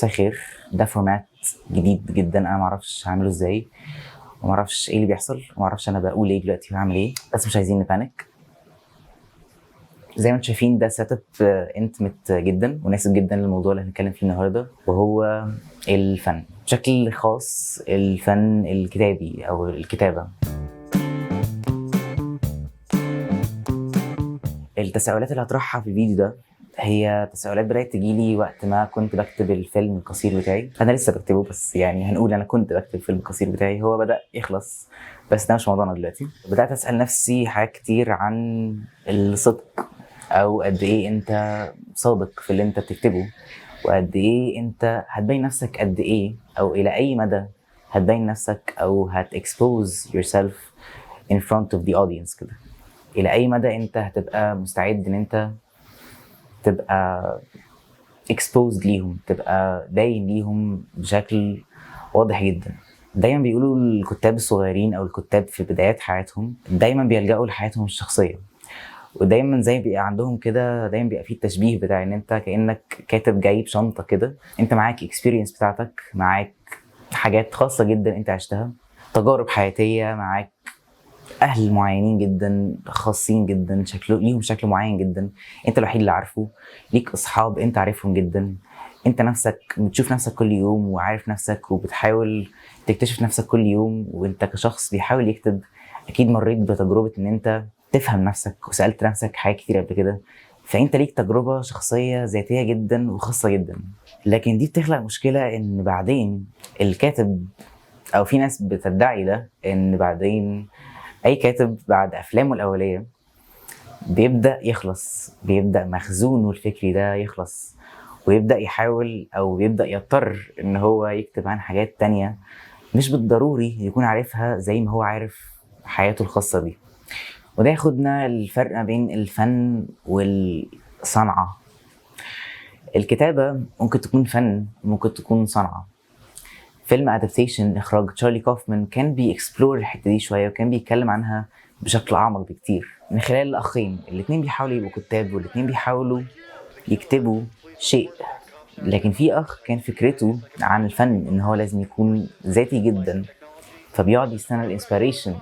مساء الخير. ده format جديد جدا، انا معرفش هعمله ازاي ومعرفش ايه اللي بيحصل ومعرفش انا بقول ايه دلوقتي وهعمل ايه، بس مش عايزين ن panic. زي ما انتم شايفين ده setup intimate جدا، مناسب جدا للموضوع اللي هنتكلم فيه النهارده، وهو الفن بشكل خاص، الفن الكتابي او الكتابة. التساؤلات اللي هطرحها في الفيديو ده هي تساؤلات بدأت تجيلي وقت ما كنت بكتب الفيلم القصير بتاعي. أنا لسه بكتبه، بس يعني هنقول أنا كنت بكتب الفيلم القصير بتاعي، هو بدأ يخلص بس ده مش موضوعنا دلوقتي. بدأت أسأل نفسي حاجات كتير عن الصدق، أو قد إيه أنت صادق في اللي أنت بتكتبه، وقد إيه أنت هتبين نفسك قد إيه، أو إلى أي مدى هتبين نفسك أو هت expose yourself in front of the audience كده. إلى أي مدى أنت هتبقى مستعد إن أنت تبقى exposed ليهم، تبقى باين ليهم بشكل واضح جدا. دايما بيقولوا الكتاب الصغيرين او الكتاب في بدايات حياتهم دايما بيلجأوا لحياتهم الشخصية، ودايما زي بيبقى عندهم كده، دايما بيبقى فيه التشبيه بتاع ان انت كأنك كاتب جايب شنطة كده، انت معاك experience بتاعتك، معاك حاجات خاصة جدا انت عشتها، تجارب حياتية، معاك اهل معينين جدا خاصين جدا، شكله ليهم شكل معين جدا انت الوحيد اللي عارفه، ليك اصحاب انت عارفهم جدا، انت نفسك بتشوف نفسك كل يوم وعارف نفسك وبتحاول تكتشف نفسك كل يوم. وانت كشخص بيحاول يكتب اكيد مريت بتجربة ان انت تفهم نفسك وسألت نفسك حاجات كتير قبل كده، فانت ليك تجربة شخصية ذاتية جدا وخاصة جدا. لكن دي بتخلق مشكلة ان بعدين الكاتب، او في ناس بتدعي ده، ان بعدين اي كاتب بعد افلامه الاولية بيبدا يخلص، بيبدا مخزونه الفكري ده يخلص، ويبدا يحاول او بيبدا يضطر ان هو يكتب عن حاجات تانية مش بالضروري يكون عارفها زي ما هو عارف حياته الخاصة دي. وده ياخدنا الفرق ما بين الفن والصنعه. الكتابة ممكن تكون فن، ممكن تكون صنعه. فيلم Adaptation اخراج تشارلي كوفمان كان بي explore الحتة دي شوية، وكان بيتكلم عنها بشكل اعمق بكتير من خلال الاخين. الاثنين بيحاولوا يبقوا كتاب، والاثنين بيحاولوا يكتبوا شيء، لكن في اخ كان فكرته عن الفن ان هو لازم يكون ذاتي جدا، فبيقعد يستنى ال inspiration،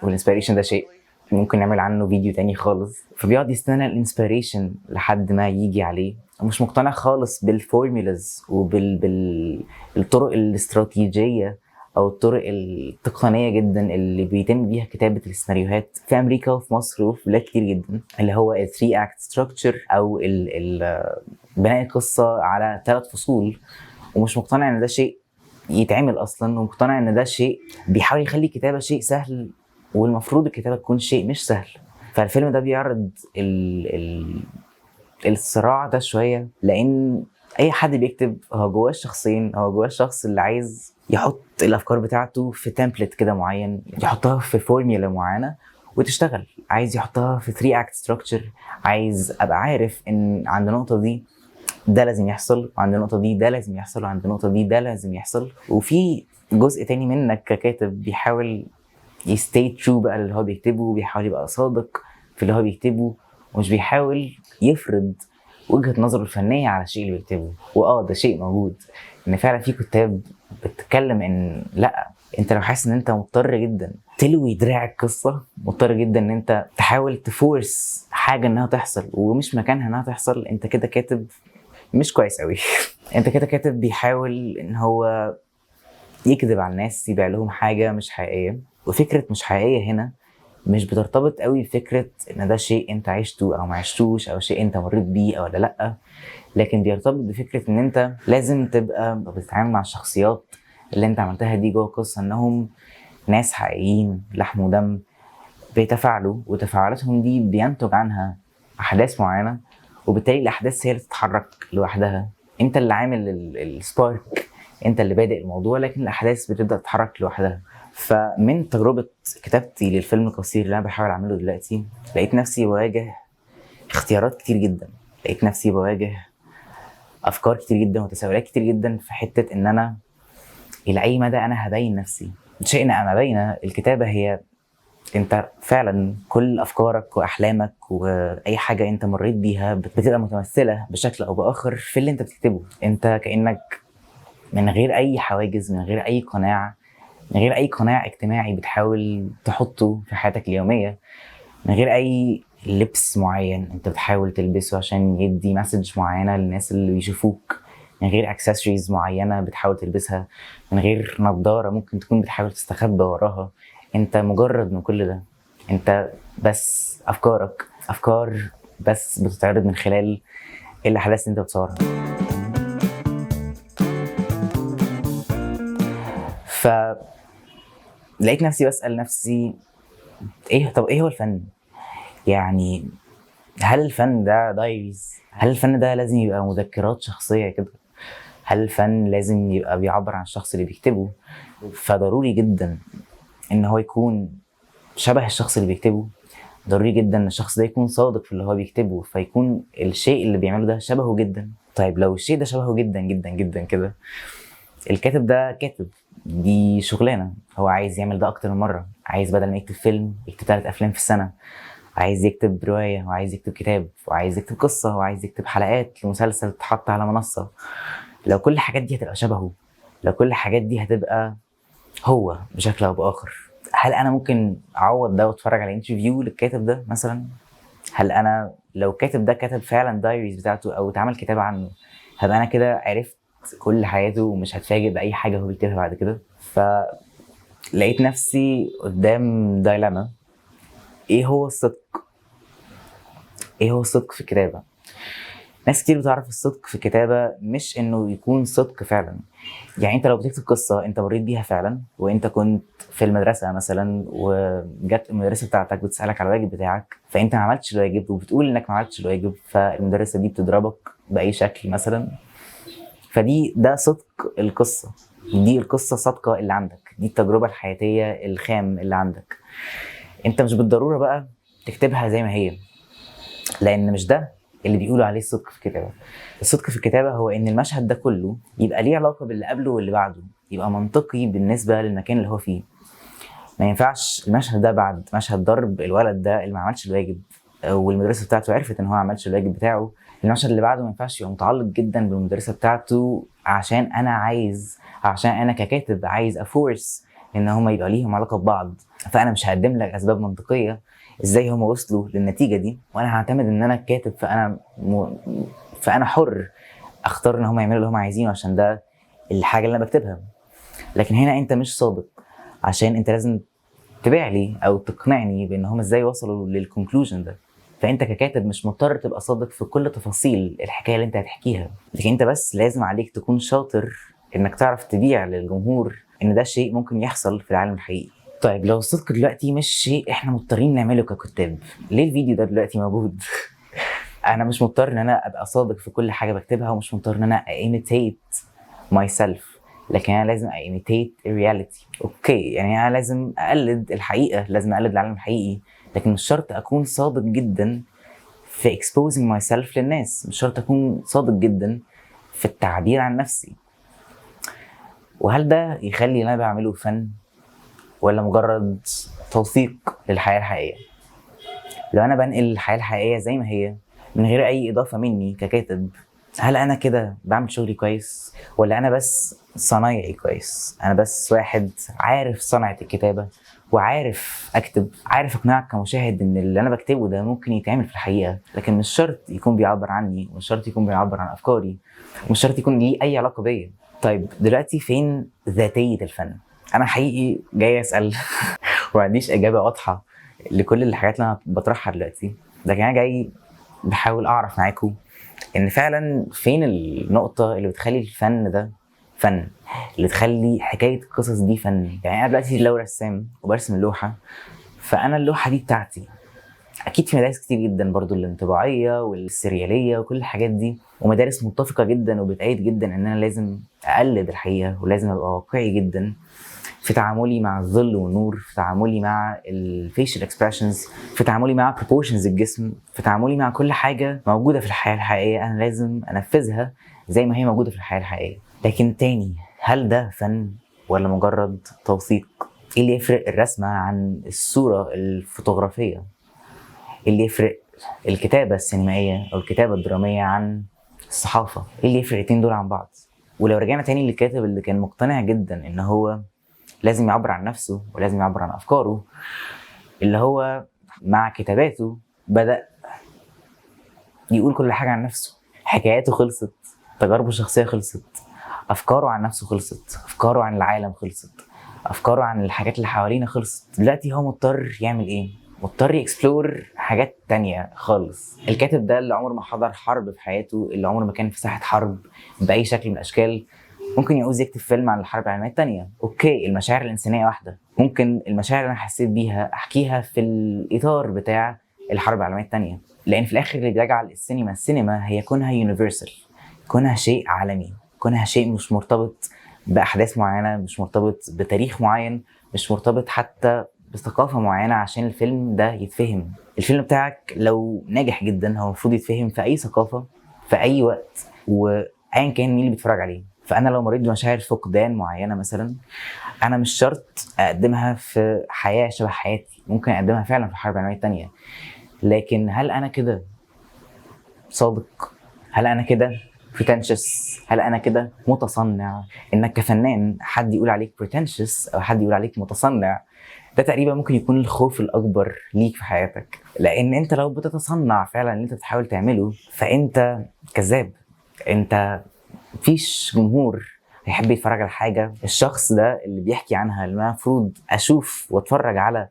وال inspiration ده شيء ممكن نعمل عنه فيديو تاني خالص. فبيقعد يستنى ال inspiration لحد ما يجي عليه، ومش مقتنع خالص بال formulas وبالطرق الاستراتيجية أو الطرق التقنية جدا اللي بيتم بيها كتابة السيناريوهات في أمريكا وفي مصر وفي بلاد كتير جدا، اللي هو ال 3 act structure أو بناء القصة على 3 فصول. ومش مقتنع إن ده شيء يتعمل أصلا، ومقتنع إن ده شيء بيحاول يخلي الكتابة شيء سهل، والمفروض الكتابة تكون شيء مش سهل. فالفيلم ده بيعرض الصراع ده شوية، لأن أي حد بيكتب هو جواه الشخصين، هو جواه الشخص اللي عايز يحط الأفكار بتاعته في template كده معين، يحطها في فورميولا معينة وتشتغل، عايز يحطها في 3 act structure، عايز أبقى عارف إن عند النقطة دي ده لازم يحصل، وعند النقطة دي ده لازم يحصل، وعند النقطة دي ده لازم يحصل. وفي جزء تاني منك ككاتب بيحاول ي stay true بقى اللي هو بيكتبه، بيحاول يبقى صادق في اللي هو بيكتبه، ومش بيحاول يفرض وجهة نظره الفنية على الشيء اللي بيكتبه. وآه ده شيء موجود، إن فعلا في كتاب بتتكلم إن لأ، أنت لو حاسس إن أنت مضطر جدا تلوي دراع القصة، مضطر جدا إن أنت تحاول ت force حاجة إنها تحصل ومش مكانها إنها تحصل، أنت كده كاتب مش كويس قوي. أنت كده كاتب بيحاول إن هو يكذب على الناس، يبيع لهم حاجة مش حقيقية. وفكرة مش حقيقية هنا مش بترتبط قوي بفكرة إن ده شيء أنت عشته أو ما عشتوش، أو شيء أنت مريت بيه أو ولا لأ، لكن بيرتبط بفكرة إن أنت لازم تبقى بتتعامل مع الشخصيات اللي أنت عملتها دي جوه القصة إنهم ناس حقيقيين لحم ودم، بيتفاعلوا، وتفاعلاتهم دي بينتج عنها أحداث معينة، وبالتالي الأحداث هي اللي بتتحرك لوحدها. أنت اللي عامل ال spark، أنت اللي بادئ الموضوع، لكن الأحداث بتبدأ تتحرك لوحدها. فمن تجربة كتابتي للفيلم القصير اللي أنا بحاول أعمله دلوقتي، لقيت نفسي بواجه اختيارات كتير جدا، لقيت نفسي بواجه أفكار كتير جدا وتساؤلات كتير جدا في حتة إن أنا إلى أي مدى أنا هبين نفسي. شئنا أم أبينا، الكتابة هي أنت فعلا كل أفكارك وأحلامك وأي حاجة أنت مريت بيها بتبقى متمثلة بشكل أو بآخر في اللي أنت بتكتبه. أنت كأنك من غير اي حواجز، من غير اي قناع، من غير اي قناع اجتماعي بتحاول تحطه في حياتك اليوميه، من غير اي لبس معين انت بتحاول تلبسه عشان يدي message معينة للناس اللي بيشوفوك، من غير اكسسوارز معينة بتحاول تلبسها، من غير نظاره ممكن تكون بتحاول تستخبى وراها. انت مجرد من كل ده، انت بس افكارك، افكار بس بتتعرض من خلال الاحداث اللي انت بتصورها. ف لقيت نفسي بسأل نفسي ايه، طب ايه هو الفن؟ يعني هل الفن ده diaries؟ هل الفن ده لازم يبقى مذكرات شخصية كده؟ هل الفن لازم يبقى بيعبر عن الشخص اللي بيكتبه؟ فضروري جدا ان هو يكون شبه الشخص اللي بيكتبه، ضروري جدا ان الشخص ده يكون صادق في اللي هو بيكتبه، فيكون الشيء اللي بيعمله ده شبهه جدا. طيب لو الشيء ده شبهه جدا جدا جدا كده، الكاتب ده كاتب، دي شغلانة، هو عايز يعمل ده اكتر من مرة، عايز بدل ما يكتب فيلم يكتب 3 افلام في السنة، عايز يكتب رواية وعايز يكتب كتاب وعايز يكتب قصة وعايز يكتب حلقات لمسلسل تتحط على منصة. لو كل الحاجات دي هتبقى شبهه، لو كل الحاجات دي هتبقى هو بشكل او باخر، هل انا ممكن اعوض ده واتفرج على interview للكاتب ده مثلا؟ هل انا لو الكاتب ده كتب فعلا diaries بتاعته او اتعمل كتاب عنه، هبقى انا كده عرفت كل حياته ومش هتفاجئ باي حاجة هو بيكتبها بعد كده؟ فلقيت نفسي قدام dilemma، ايه هو الصدق؟ ايه هو الصدق في الكتابة؟ ناس كتير بتعرف الصدق في الكتابة مش انه يكون صدق فعلا. يعني انت لو بتكتب قصة انت مريت بيها فعلا، وانت كنت في المدرسة مثلا وجت المدرسة بتاعتك بتسالك على الواجب بتاعك، فانت ما عملتش الواجب وبتقول انك ما عملتش الواجب، فالمدرسه دي بتضربك باي شكل مثلا، فدي ده صدق القصة، دي القصة الصادقة اللي عندك، دي التجربة الحياتية الخام اللي عندك. انت مش بالضرورة بقى تكتبها زي ما هي، لان مش ده اللي بيقولوا عليه الصدق في الكتابة. الصدق في الكتابة هو ان المشهد ده كله يبقى ليه علاقة باللي قبله واللي بعده، يبقى منطقي بالنسبة للمكان اللي هو فيه. ما ينفعش المشهد ده بعد مشهد ضرب الولد ده اللي ما عملش الواجب والمدرسة بتاعته عرفت ان هو ما عملش الواجب بتاعه، المشهد اللي بعده ما ينفعش يبقى متعلق جدا بالمدرسة بتاعته، عشان انا عايز، عشان انا ككاتب عايز ا force ان هما يبقى ليهم علاقة ببعض، فانا مش هقدم لك اسباب منطقية ازاي هما وصلوا للنتيجة دي، وانا هعتمد ان انا كاتب فانا حر اختار ان هما يعملوا اللي هما عايزينه عشان ده الحاجة اللي انا بكتبها. لكن هنا انت مش صادق، عشان انت لازم تبيع لي او تقنعني بان هما ازاي وصلوا لل conclusion ده. فانت ككاتب مش مضطر تبقى صادق في كل تفاصيل الحكاية اللي انت هتحكيها، لكن انت بس لازم عليك تكون شاطر انك تعرف تبيع للجمهور ان ده شيء ممكن يحصل في العالم الحقيقي. طيب لو الصدق دلوقتي مش شيء احنا مضطرين نعمله ككتاب، ليه الفيديو ده دلوقتي موجود؟ انا مش مضطر ان انا ابقى صادق في كل حاجة بكتبها، ومش مضطر ان انا imitate myself، لكن انا لازم imitate reality. okay، يعني انا لازم اقلد الحقيقة، لازم اقلد العالم الحقيقي، لكن مش شرط اكون صادق جدا في exposing myself للناس، مش شرط اكون صادق جدا في التعبير عن نفسي. وهل ده يخلي اللي انا بعمله فن ولا مجرد توثيق للحياة الحقيقية؟ لو انا بنقل الحياة الحقيقية زي ما هي من غير اي اضافه مني ككاتب، هل انا كده بعمل شغلي كويس، ولا انا بس صنايعي كويس؟ انا بس واحد عارف صنعة الكتابة وعارف اكتب، عارف اقنعك كمشاهد ان اللي انا بكتبه ده ممكن يتعمل في الحقيقة، لكن مش شرط يكون بيعبر عني، ومش شرط يكون بيعبر عن افكاري، ومش شرط يكون ليه اي علاقة بيا. طيب دلوقتي فين ذاتية الفن؟ انا حقيقي جاي اسال وما عنديش اجابه واضحة لكل الحاجات اللي انا بطرحها دلوقتي، لكن انا جاي بحاول اعرف معاكم ان فعلا فين النقطة اللي بتخلي الفن ده فن، اللي تخلي حكاية القصص دي فن. يعني انا دلوقتي لو رسام وبرسم اللوحة، فانا اللوحة دي بتاعتي. اكيد في مدارس كتير جدا برضو الانطباعيه والسرياليه وكل الحاجات دي، ومدارس متفقه جدا وبتأيد جدا ان انا لازم اقلد الحقيقة ولازم ابقى واقعي جدا في تعاملي مع الظل والنور، في تعاملي مع ال facial expressions، في تعاملي مع proportions الجسم، في تعاملي مع كل حاجة موجودة في الحياة الحقيقية انا لازم انفذها زي ما هي موجودة في الحياة الحقيقية. لكن تاني، هل ده فن ولا مجرد توثيق؟ ايه اللي يفرق الرسمة عن الصورة الفوتوغرافيه؟ ايه اللي يفرق الكتابة السينمائية او الكتابة الدرامية عن الصحافة؟ ايه اللي يفرق الاتنين دول عن بعض؟ ولو رجعنا تاني للكاتب اللي كان مقتنع جدا ان هو لازم يعبر عن نفسه ولازم يعبر عن افكاره، اللي هو مع كتاباته بدأ يقول كل حاجة عن نفسه. حكاياته خلصت، تجاربه الشخصية خلصت، أفكاره عن نفسه خلصت، أفكاره عن العالم خلصت، أفكاره عن الحاجات اللي حوالينا خلصت. دلوقتي هو مضطر يعمل إيه؟ مضطر ي explore حاجات تانية خالص. الكاتب ده اللي عمره ما حضر حرب في حياته، اللي عمره ما كان في ساحة حرب بأي شكل من الأشكال، ممكن يعوز يكتب فيلم عن الحرب العالمية التانية. okay، المشاعر الإنسانية واحدة، ممكن المشاعر اللي أنا حسيت بيها أحكيها في الإطار بتاع الحرب العالمية التانية، لأن في الآخر اللي بيجعل السينما السينما هي كونها universal، كونها شيء عالمي، كونها شيء مش مرتبط بأحداث معينة، مش مرتبط بتاريخ معين، مش مرتبط حتى بثقافة معينة عشان الفيلم ده يتفهم. الفيلم بتاعك لو ناجح جدا هو المفروض يتفهم في أي ثقافة في أي وقت وأيا كان مين اللي بيتفرج عليه. فأنا لو مريت بمشاعر فقدان معينة مثلا، أنا مش شرط أقدمها في حياة شبه حياتي، ممكن أقدمها فعلا في الحرب العالمية التانية، لكن هل أنا كده صادق؟ هل أنا كده pretentious؟ هل أنا كده متصنع؟ إنك كفنان حد يقول عليك pretentious أو حد يقول عليك متصنع، ده تقريبا ممكن يكون الخوف الأكبر ليك في حياتك، لأن أنت لو بتتصنع فعلا اللي أنت بتحاول تعمله فأنت كذاب. أنت مفيش جمهور هيحب يتفرج على حاجة الشخص ده اللي بيحكي عنها، اللي المفروض أشوف وأتفرج على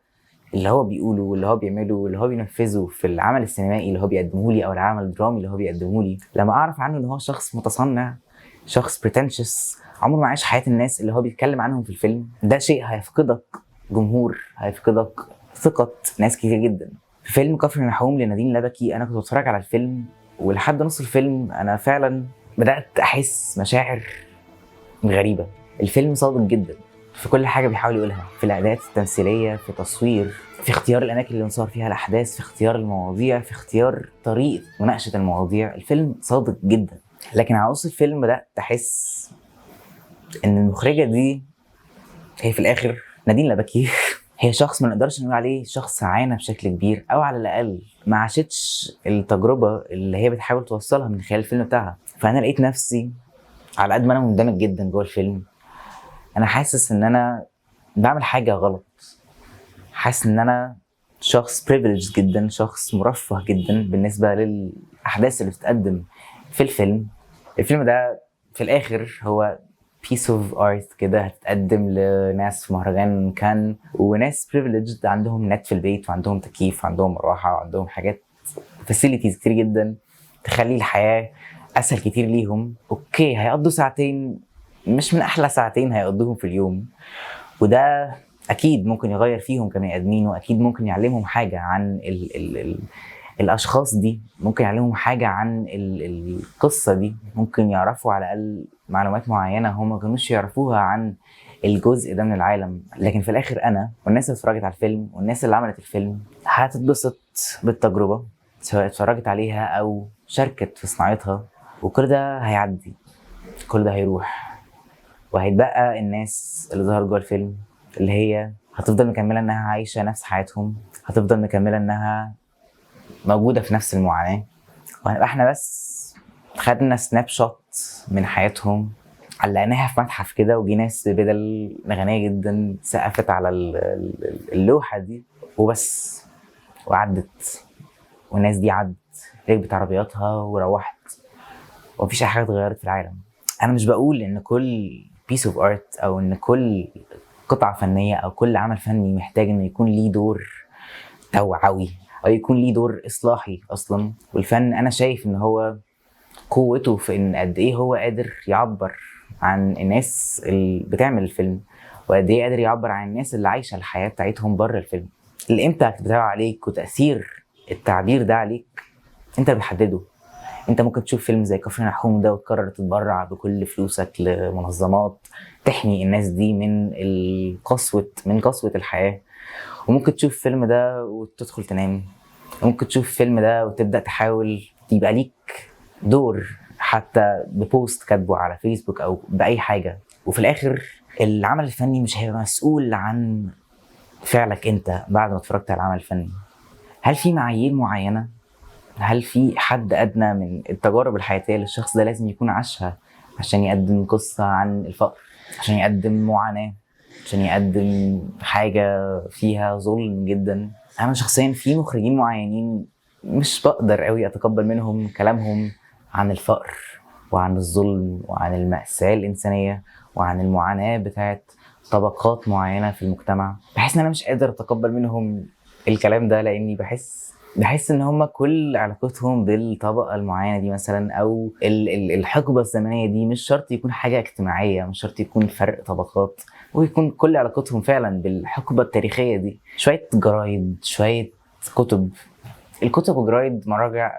اللي هو بيقوله واللي هو بيعمله واللي هو بينفذه في العمل السينمائي اللي هو بيقدمه لي او العمل الدرامي اللي هو بيقدمه لي، لما اعرف عنه ان هو شخص متصنع، شخص pretentious، عمره ما عاش حياة الناس اللي هو بيتكلم عنهم في الفيلم، ده شيء هيفقدك جمهور، هيفقدك ثقة ناس كتير جدا. في فيلم كفر نحوم لنادين لبكي، انا كنت بتفرج على الفيلم ولحد نص الفيلم انا فعلا بدأت احس مشاعر غريبة. الفيلم صادق جدا في كل حاجة بيحاول يقولها، في الأداءات التمثيلية، في تصوير، في اختيار الأماكن اللي نصور فيها الأحداث، في اختيار المواضيع، في اختيار طريقة مناقشة المواضيع. الفيلم صادق جدا. لكن على نص الفيلم بدأت أحس إن المخرجة دي هي في الآخر نادين لبكي، هي شخص ما نقدرش نقول عليه شخص عانى بشكل كبير، أو على الأقل ما عاشتش التجربة اللي هي بتحاول توصلها من خلال الفيلم بتاعها. فأنا لقيت نفسي على قد ما أنا مندمج جدا جوه الفيلم، انا حاسس ان انا بعمل حاجة غلط، حاسس ان انا شخص privileged جدا، شخص مرفه جدا بالنسبة للاحداث اللي بتتقدم في الفيلم. الفيلم ده في الاخر هو piece of art كده هتتقدم لناس في مهرجان كان، وناس privileged عندهم نت في البيت وعندهم تكييف وعندهم مروحة وعندهم حاجات facilities كتير جدا تخلي الحياة اسهل كتير ليهم. okay، هيقضوا ساعتين مش من احلى ساعتين هيقضوهم في اليوم، وده اكيد ممكن يغير فيهم كبني ادمين، واكيد ممكن يعلمهم حاجة عن ال ال ال الاشخاص دي، ممكن يعلمهم حاجة عن القصة دي، ممكن يعرفوا على الاقل معلومات معينة هم ما كانوش يعرفوها عن الجزء ده من العالم. لكن في الاخر انا والناس اللي اتفرجت على الفيلم والناس اللي عملت الفيلم هتتبسط بالتجربة، سواء اتفرجت عليها او شاركت في صناعتها، وكل ده هيعدي، كل ده هيروح، وهيتبقى الناس اللي ظهرت جوه الفيلم اللي هي هتفضل مكملة انها عايشه نفس حياتهم، هتفضل مكملة انها موجودة في نفس المعاناة، وهنبقى احنا بس خدنا snapshot من حياتهم علقناها في متحف كده، وجي ناس ببدل غنية جدا سقفت على اللوحة دي وبس، وعدت، والناس دي عدت ركبت عربياتها وروحت، ومفيش اي حاجة اتغيرت في العالم. انا مش بقول ان كل piece of art او ان كل قطعه فنية او كل عمل فني محتاج انه يكون ليه دور توعوي او يكون ليه دور اصلاحي اصلا. والفن انا شايف ان هو قوته في ان قد ايه هو قادر يعبر عن الناس اللي بتعمل الفيلم، وقد ايه قادر يعبر عن الناس اللي عايشه الحياة بتاعتهم بره الفيلم. ال impact بتاعه عليك وتاثير التعبير ده عليك انت اللي بتحدده. انت ممكن تشوف فيلم زي كفر نحوم ده وتقرر تتبرع بكل فلوسك لمنظمات تحمي الناس دي من قسوة الحياة، وممكن تشوف الفيلم ده وتدخل تنام، وممكن تشوف الفيلم ده وتبدأ تحاول يبقى ليك دور حتى ب post كاتبه على فيسبوك او بأي حاجة. وفي الآخر العمل الفني مش هيبقى مسؤول عن فعلك انت بعد ما اتفرجت على العمل الفني. هل في معايير معينة؟ هل في حد أدنى من التجارب الحياتية اللي الشخص ده لازم يكون عاشها عشان يقدم قصة عن الفقر، عشان يقدم معاناة، عشان يقدم حاجة فيها ظلم جدا. انا شخصيا في مخرجين معينين مش بقدر قوي اتقبل منهم كلامهم عن الفقر وعن الظلم وعن المأساة الإنسانية وعن المعاناة بتاعت طبقات معينة في المجتمع. بحس إن أنا مش قادر أتقبل منهم الكلام ده، لأني بحس إن هما كل علاقتهم بالطبقة المعينة دي مثلا، أو الحقبة الزمنية دي، مش شرط يكون حاجة اجتماعية، مش شرط يكون فرق طبقات، ويكون كل علاقتهم فعلا بالحقبة التاريخية دي. شوية جرايد، شوية كتب. الكتب والجرايد مراجع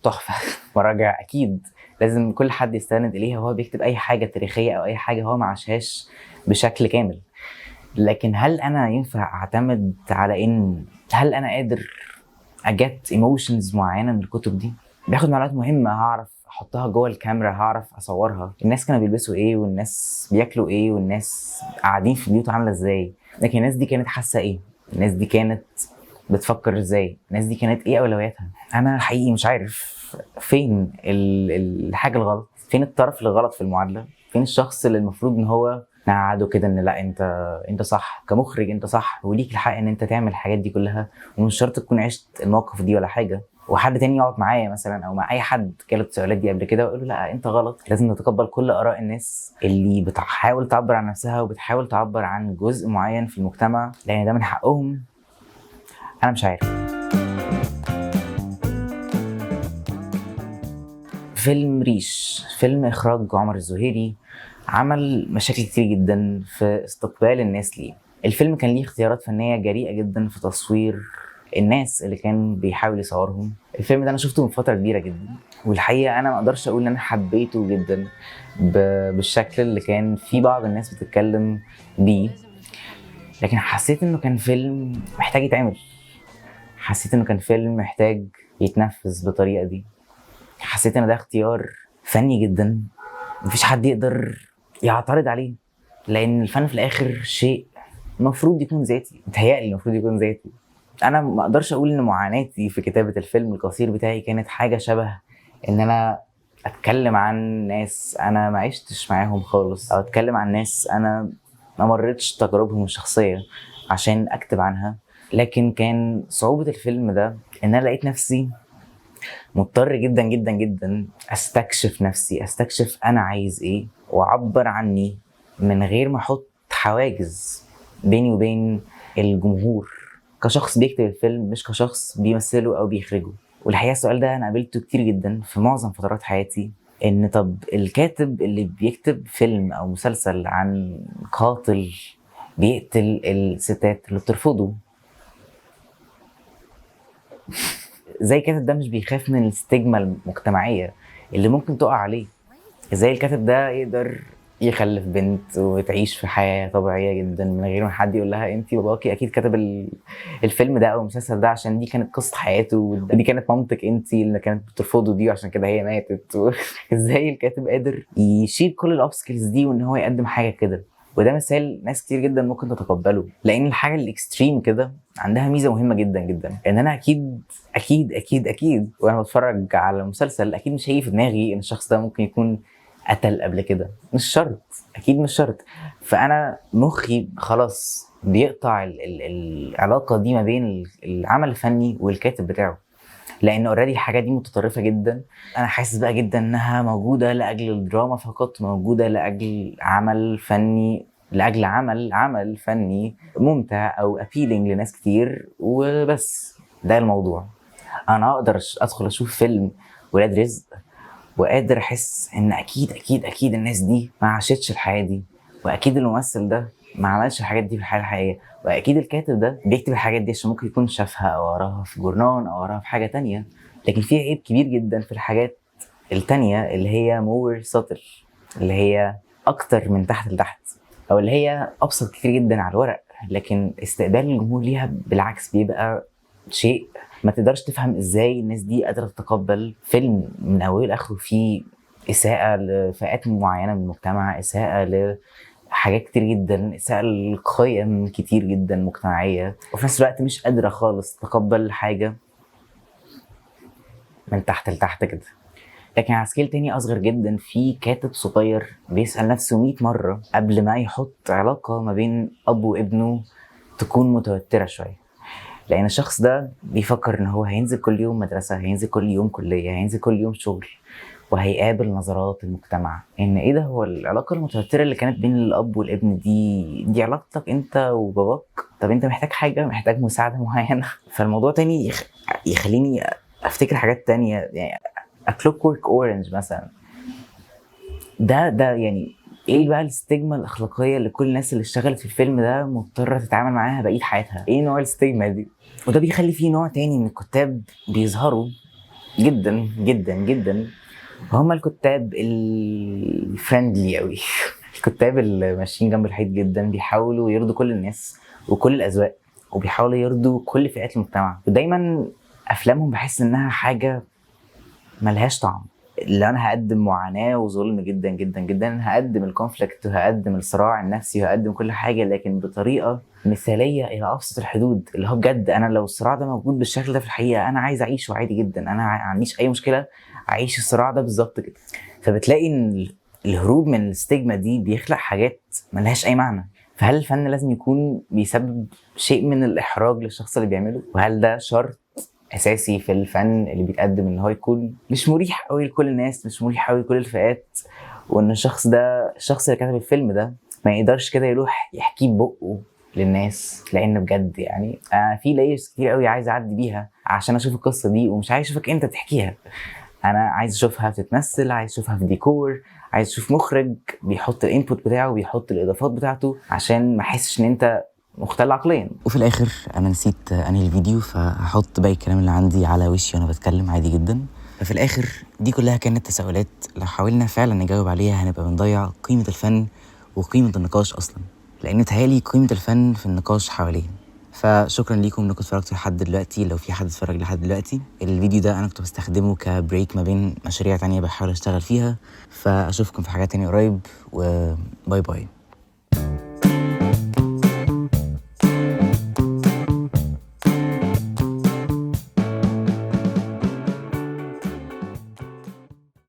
تحفة مراجع أكيد لازم كل حد يستند إليها وهو بيكتب أي حاجة تاريخية أو أي حاجة هو ما عاشهاش بشكل كامل. لكن هل أنا ينفع أعتمد على إن هل أنا قادر أ get emotions معينة من الكتب دي؟ باخد معلومات مهمة هعرف أحطها جوه الكاميرا، هعرف أصورها، الناس كانوا بيلبسوا إيه، والناس بياكلوا إيه، والناس قاعدين في بيوت عاملة إزاي، لكن الناس دي كانت حاسة إيه، الناس دي كانت بتفكر ازاي، الناس دي كانت ايه اولوياتها. انا حقيقي مش عارف فين الحاجة الغلط، فين الطرف الغلط في المعادلة، فين الشخص اللي المفروض ان هو نقعده كده ان لا انت صح كمخرج، انت صح وليك الحق ان انت تعمل الحاجات دي كلها، ومش شرط تكون عشت المواقف دي ولا حاجة. وحد تاني يقعد معايا مثلا او مع اي حد جاله التساؤلات دي قبل كده ويقول له لا انت غلط. لازم نتقبل كل اراء الناس اللي بتحاول تعبر عن نفسها وبتحاول تعبر عن جزء معين في المجتمع، لان ده من حقهم. انا مش عارف. فيلم ريش، فيلم اخراج عمر الزهيري، عمل مشاكل كتير جدا في استقبال الناس ليه. الفيلم كان ليه اختيارات فنية جريئة جدا في تصوير الناس اللي كان بيحاول يصورهم. الفيلم ده انا شفته من فترة كبيرة جدا، والحقيقة انا ما اقدرش اقول ان انا حبيته جدا بالشكل اللي كان في بعض الناس بتتكلم بيه، لكن حسيت انه كان فيلم محتاج يتعمل، حسيت انه كان فيلم محتاج يتنفذ بالطريقة دي، حسيت ان ده اختيار فني جدا مفيش حد يقدر يعترض عليه، لان الفن في الاخر شيء المفروض يكون ذاتي، متهيألي المفروض يكون ذاتي. انا ما اقدرش اقول ان معاناتي في كتابة الفيلم القصير بتاعي كانت حاجة شبه ان انا اتكلم عن ناس انا ما عشتش معاهم خالص، او اتكلم عن ناس انا ما مرتش تجاربهم الشخصية عشان اكتب عنها. لكن كان صعوبة الفيلم ده ان انا لقيت نفسي مضطر جدا جدا جدا استكشف نفسي، استكشف انا عايز ايه واعبر عني من غير ما احط حواجز بيني وبين الجمهور كشخص بيكتب الفيلم، مش كشخص بيمثله او بيخرجه. والحقيقة السؤال ده انا قابلته كتير جدا في معظم فترات حياتي، ان طب الكاتب اللي بيكتب فيلم او مسلسل عن قاتل بيقتل الستات اللي بترفضه، ازاي الكاتب ده مش بيخاف من الستيجما المجتمعية اللي ممكن تقع عليه؟ ازاي الكاتب ده يقدر يخلف بنت وتعيش في حياة طبيعية جدا من غير ما حد يقول لها انتي باباكي اكيد كتب الفيلم ده او المسلسل ده عشان دي كانت قصة حياته ودي كانت مامتك انتي اللي كانت بترفضه دي وعشان كده هي ماتت. ازاي الكاتب قادر يشيل كل ال obstacles دي وان هو يقدم حاجة كده؟ وده مثال ناس كتير جدا ممكن تتقبله، لان الحاجة ال extreme كده عندها ميزة مهمة جدا جدا، ان انا اكيد اكيد اكيد اكيد وانا بتفرج على مسلسل اكيد مش هيجي في دماغي ان الشخص ده ممكن يكون قتل قبل كده، مش شرط، اكيد مش شرط. فانا مخي خلاص بيقطع العلاقة دي ما بين العمل الفني والكاتب بتاعه، لان already الحاجة دي متطرفة جدا. انا حاسس بقى جدا انها موجودة لاجل الدراما فقط، موجودة لاجل عمل فني، لاجل عمل فني ممتع او appealing لناس كتير وبس، ده الموضوع. انا اقدر ادخل اشوف فيلم ولاد رزق وقادر احس ان اكيد اكيد اكيد الناس دي ما عاشتش الحياة دي، واكيد الممثل ده ما عملش الحاجات دي في الحياة الحقيقية، واكيد الكاتب ده بيكتب الحاجات دي عشان ممكن يكون شافها او قراها في جورنان او قراها في حاجة تانية. لكن في عيب كبير جدا في الحاجات التانية اللي هي more subtle، اللي هي اكتر من تحت لتحت، او اللي هي ابسط كتير جدا على الورق، لكن استقبال الجمهور ليها بالعكس بيبقى شيء ما تقدرش تفهم ازاي الناس دي قادرة تتقبل فيلم من اوله لاخره فيه اساءه لفئات معينة من المجتمع، اساءه لحاجات كتير جدا، اساءه لقيم كتير جدا مجتمعية، وفي نفس الوقت مش قادرة خالص تتقبل حاجة من تحت لتحت كده. لكن على scale تاني اصغر جدا، في كاتب صغير بيسال نفسه 100 مرة قبل ما يحط علاقة ما بين اب وابنه تكون متوترة شويه، لان الشخص ده بيفكر ان هو هينزل كل يوم مدرسه، هينزل كل يوم كليه، هينزل كل يوم شغل، وهيقابل نظرات المجتمع ان ايه ده، هو العلاقة المتوتره اللي كانت بين الاب والابن دي علاقتك انت وباباك؟ طب انت محتاج حاجه، محتاج مساعدة معينه؟ فالموضوع تاني يخليني افتكر حاجات تانية، يعني A Clockwork Orange مثلا، ده يعني ايه بقى ال stigma الاخلاقية اللي كل الناس اللي اشتغلت في الفيلم ده مضطرة تتعامل معاها بقية حياتها؟ ايه نوع ال stigma دي؟ وده بيخلي فيه نوع تاني من الكتاب بيظهروا جدا جدا جدا، وهم الكتاب ال friendly قوي، الكتاب اللي ماشيين جنب الحيط جدا، بيحاولوا يرضوا كل الناس وكل الاذواق، وبيحاولوا يرضوا كل فئات المجتمع، ودايما افلامهم بحس انها حاجة ملهاش طعم. اللي انا هقدم معاناة وظلم جدا جدا جدا، هقدم ال conflict وهقدم الصراع النفسي وهقدم كل حاجه، لكن بطريقة مثاليه الى ابسط الحدود، اللي هو بجد انا لو الصراع ده موجود بالشكل ده في الحقيقة انا عايز اعيشه عادي جدا، انا ما عنديش اي مشكلة اعيش الصراع ده بالظبط كده. فبتلاقي ان الهروب من ال stigma دي بيخلق حاجات ملهاش اي معنى. فهل الفن لازم يكون بيسبب شيء من الاحراج للشخص اللي بيعمله؟ وهل ده شرط اساسي في الفن اللي بيتقدم ان هو يكون مش مريح قوي لكل الناس، مش مريح قوي لكل الفئات، وان الشخص ده، الشخص اللي كتب الفيلم ده، ما يقدرش كده يروح يحكيه ببقه للناس؟ لان بجد يعني في layers كتير قوي عايز اعدي بيها عشان اشوف القصة دي، ومش عايز اشوفك انت تحكيها، انا عايز اشوفها بتتمثل، عايز اشوفها في ديكور، عايز اشوف مخرج بيحط ال input بتاعه وبيحط الاضافات بتاعته، عشان ما احسش ان انت مختل عقليا. وفي الاخر انا نسيت انهي الفيديو، فهحط باقي الكلام اللي عندي على وشي وانا بتكلم عادي جدا. ففي الاخر دي كلها كانت تساؤلات لو حاولنا فعلا نجاوب عليها هنبقى بنضيع قيمة الفن وقيمه النقاش اصلا، لان تهيألي قيمة الفن في النقاش حواليه. فشكرا ليكم انكم اتفرجتوا لحد دلوقتي، لو في حد اتفرج لحد دلوقتي. الفيديو ده انا كنت بستخدمه ك break ما بين مشاريع تانية بحاول اشتغل فيها، فاشوفكم في حاجات تانية قريب، و bye bye.